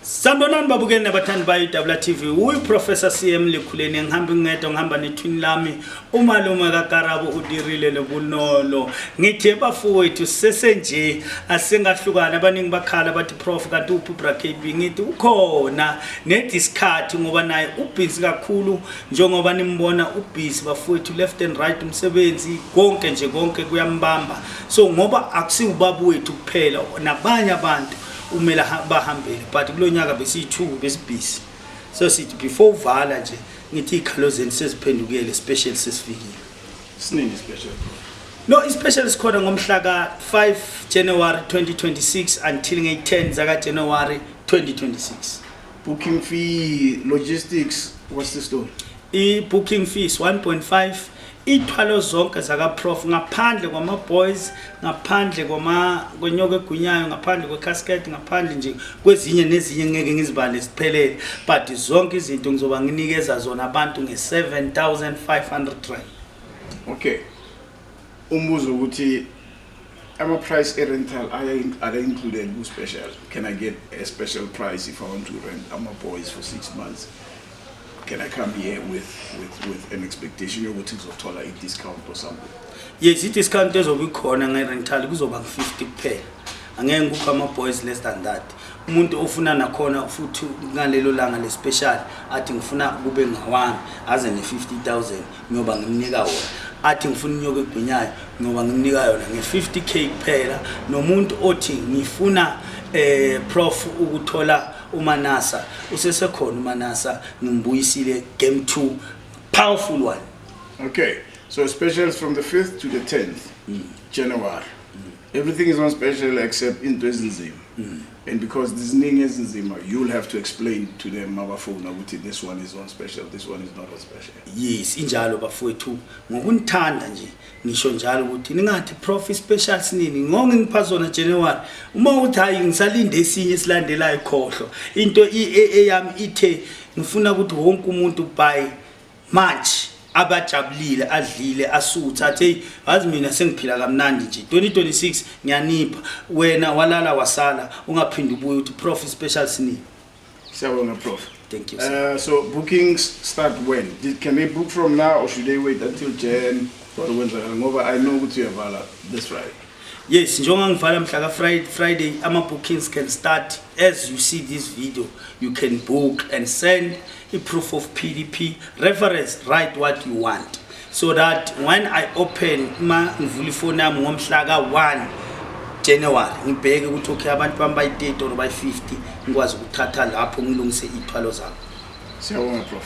Sanibonani babukeli nabathandi bayo i-WTV. Uyi-Professor CM Likhuleni, ngihamba ngedwa, ngihamba nethwini lami umalume kaKarabo udirile lobunolo. Ngithi bafowethu, sesenje asingahlukana. Abaningi bakhala bathi, "Prof, kanti uphi uBra KB?" Ngithi ukhona nedi isikhathi ngoba naye ubhizi kakhulu, njengoba nimbona ubhizi bafowethu, left and right, umsebenzi konke nje, konke kuyambamba. So ngoba akusiwubaba wethu kuphela, nabanye abantu umele bahambele, but kulo nyaka besiyi-two, besibhizi. So sithi before uvala nje, ngithi iy'khalo zenu seziphendukele, special sesifikile. Sinini special? No, i-special sikhona ngomhla ka-5 January 2026 until ngeyi-10 zaka-January 2026. Booking fee, logistics, what's the story? I-booking fees 1.5, ithwalo zonke zaka-prof ngaphandle kwama-boys, ngaphandle kwenyoka egwinyayo, ngaphandle kwe-casket, ngaphandle nje kwezinye nezinye ngeke ngizibale ziphelele, but zonke izinto ngizoba nginikeza zona abantu nge-7500 rand. Okay. Umbuzo ukuthi ama-price e-rental are they included ku-special? Can I get a special price if I want to rent ama-boys for 6 months? Can I come here with an expectation yokuthi ngizothola i-discount or something? Yes, i-discount ezobe ikhona nge-rental kuzoba ngu-50 kuphela. Angeke ngikuphe ama-boys less than that. Umuntu ofuna nakhona futhi ngalelo langa le-special athi ngifuna kube ngawami, aze ne-50 000, ngiyoba ngimnika wona. Athi ngifuna inyoka egwinyayo, ngiyoba ngimnika yona nge-50K kuphela. Nomuntu othi ngifuna prof ukuthola uManasa, usesekhona uManasa, ngimbuyisile, game 2, powerful one. Okay, so specials from the 5th to the 10th January. Everything is on special except into ezinzima. And because ziningi ezinzima, you'll have to explain to them mabafuna ukuthi this one is on special, this one is not on special. Yes, injalo bafowethu. Ngokunithanda nje ngisho njalo ukuthi ningathi, "Prof, special sinini?" Ngonke ngipha zona January. Uma uthi, "Hayi, ngisalinde esinye esilandelayo," khohlo into eyami ithe ngifuna ukuthi wonke umuntu by March abajabulile, adlile, asutha, athi, "Hey, yazi mina sengiphila kamnandi nje 2026." Ngiyanipha wena walala wasala, ungaphindi ubuye uthi, "Prof, special sinini?" Siyabonga, Prof. Thank you, sir. So bookings start when? Can they book from now or should they wait until Jan? Or kwenzakala? Ngoba I know ukuthi uyavala this Friday. Yes, njengoba ngivala mhla ka Friday, ama bookings can start as you see this video. You can book and send a proof of PDP reference, write what you want, so that when I open, ma ngivula ifoni yami ngomhla ka 1 January, ngibheke ukuthi okay, abantu bami bayi-30 or bayi-50, ngikwazi ukuthatha lapho ngilungise iy'thwalo zabo. Siyabonga, Prof.